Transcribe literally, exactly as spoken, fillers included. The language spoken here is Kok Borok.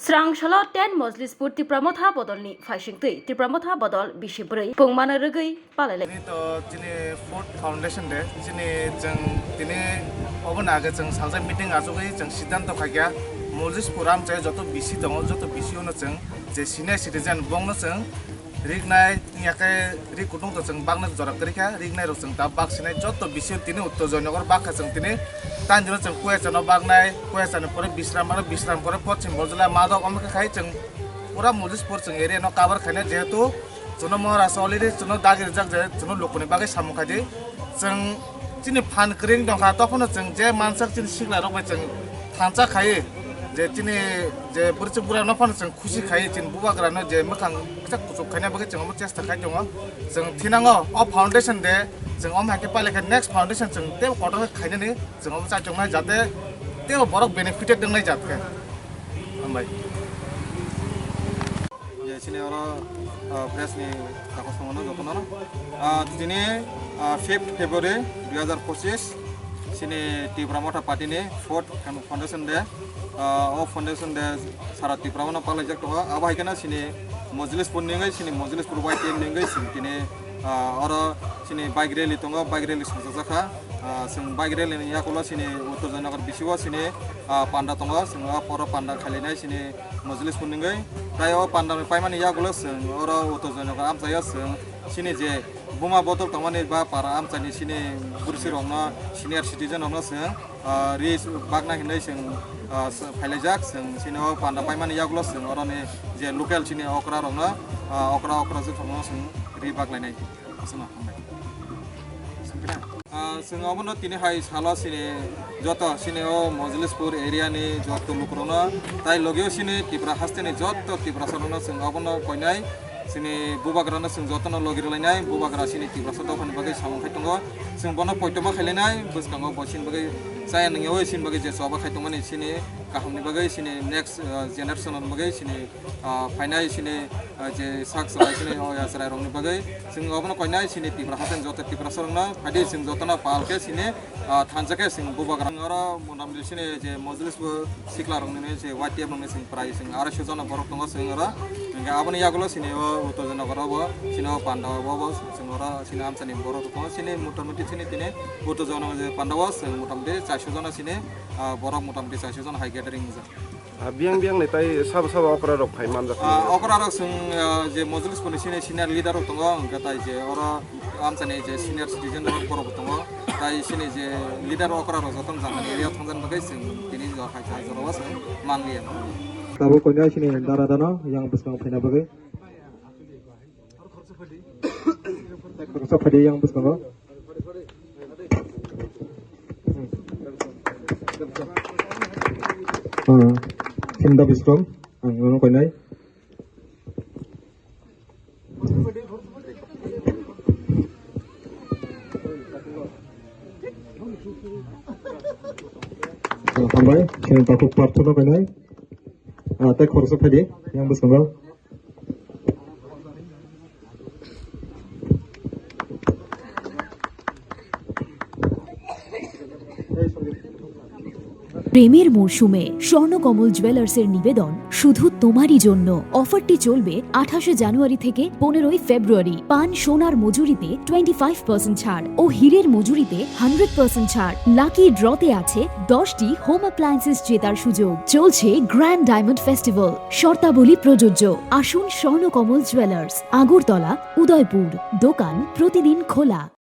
Twrang salo ten Mojlispur Tipra Motha bodolni phaisingtwi Tipra Motha bodol bisi bwrwi pungmano rwgwi palailai. Tini to chini fourth foundation day, chini chwng tini oboni age chwng saljak meeting achugwi chwng siddhanto khaikha, Mojlispur amchai joto bisi tongo, joto bisi ono chwng je senior citizen bongno chwng riknai, wngya khe rik kutung to chwng baknai jora kwrwi kha, riknai rok chwng ta bak sinai, joto bisi tini Uttor Joynagar bak kha chwng tini. Tani jora chwng Kuyacha no baknai, Kuyacha ni pore Bisram, aro Bisram pore Poschim Borjula, Madok, omo khe khai chwng pura Mojlispur chwng area no cover khainai, jehetu chwngno Maharashtra already chwngno dagi rijak je chwngno lukuni bagwi samung khai di. Chwng chini phan kwrwi wng tongkha, tokhono chwng je mansak chini sikla rok bai chwng thansa khai je chini je bwrwchwk bwrwino phano chwng khusi khai, chini bubagrano je mwkhang kisa kuchuk khaina bagwi chwng omo chesta khai tongo. Chwng thinango o foundation de chwng omo hai khe pailai khe next foundation chwng tei kotor khe khainani chwng omo chachoknai, jate tei borok benefited wngnai jat khe. Hambai. Je chini oro, ah, press ni kakos tongmano jotono. Ah, tini, ah, fifth February dui hazar pochis, chini Tipra Motha Party ni fourth foundation day. Ah, o foundation day sara Tipra o no palaijak tongo. Abo hai kheno chini Mojlispur ni wngwi, chini Mojlispur Y T F ni wngwi chwng tini, ah, oro chini bike rally tongo, bike rally songchajak kha. Ah, chwng bike rally ni yakulo chini Uttor Joynagar bisi o chini, ah, panda tongo, chwng o poro panda khailainai chini Mojlispur ni wngwi. Tai o panda ni paimani yakulo chwng oro Uttor Joynagar amchaio chwng chini je buma bodol tongmani ba para amchaini chini bwrwsirokno, senior citizen rokno chwng, ah, ri bakna hinwi chwng, ah, s-, phailaijak. Chwng chini o panda paimani yagulo chwng oroni je local chini okra rokno, ah, okra, okrajwk rokno chwng ri baklainai. Aswkno hambai. Ah, chwng obono tini hai salo chini joto chini o Mojlispur area ni joto lukurokno, tai logio chini Tipra hasteni joto Tiprasarokno chwng obono koinai. Chini bubagrano chwng jotono logi rwlainai, bubagra chini Tiprasa dophani bagwi samung khai tongo. Chwng bono poitoma khailainai, bwskango bo chini bagwi chaya nungyaui chini bagwi je choba khai tongmani chini kahamni bagwi, chini next, ah, generation ni bagwi, chini, ah, phainai chini, ah, je sak chwrai chini o ya chwrairokni bagwi. Chwng obono koinai chini Tipra hasteni joto Tiprasarokno phaidi chwng jotono pal khe chini, ah, thansa khe chwng bubagra. Oro motamti chini je Mojlispur sikla rokni je Y T F rokni chwng prai chwng arai sho jona borok tongo chwng oro. Hingke aboni yagulo chini o Uttor Joynagar o bo, chini o panda o bo, bo chwng oro chini amchani borok tongo. Chini motamoti chini tini Uttor Joynagar je panda o chwng motamoti char sho jona chini, ah, borok motamoti char sho jona hai gathering wngjak. Ah, biyang biyang ni tai sabo sabo okra rok phai manjak. Ah, okra rok chwng, ah, je Mojlispur ni chini senior leader rok tongo, hingke tai je oro amchani je senior citizen rok borok bo tongo, tai chini je leader okra rok jotono jagani area o thangjani bagwi chwng tini jora hai jora o chwng manliya. Tabuk koinai chini dara dano yang bwskang phaina bagwi. Khoroksa phaidi yang bwskango. Ah, Simda Bistrom, ang nono koinai. Hambai, sini takuk partono koinai. Ah, tei khoroksa phaidi, yang bwskango. প্রেমের মরশুমে স্বর্ণকমল জুয়েলার্সের নিবেদন শুধু তোমারই জন্য। অফারটি চলবে আঠাশে জানুয়ারি থেকে পনেরোই ফেব্রুয়ারি। পান সোনার মজুরিতে টোয়েন্টি ফাইভ পার্সেন্ট ছাড় ও হীরের মজুরিতে হান্ড্রেড পার্সেন্ট ছাড়। লাকি ড্রতে আছে দশটি হোম অ্যাপ্লায়েন্সেস জেতার সুযোগ। চলছে গ্র্যান্ড ডায়মন্ড ফেস্টিভ্যাল, শর্তাবলী প্রযোজ্য। আসুন স্বর্ণকমল জুয়েলার্স, আগরতলা, উদয়পুর। দোকান প্রতিদিন খোলা।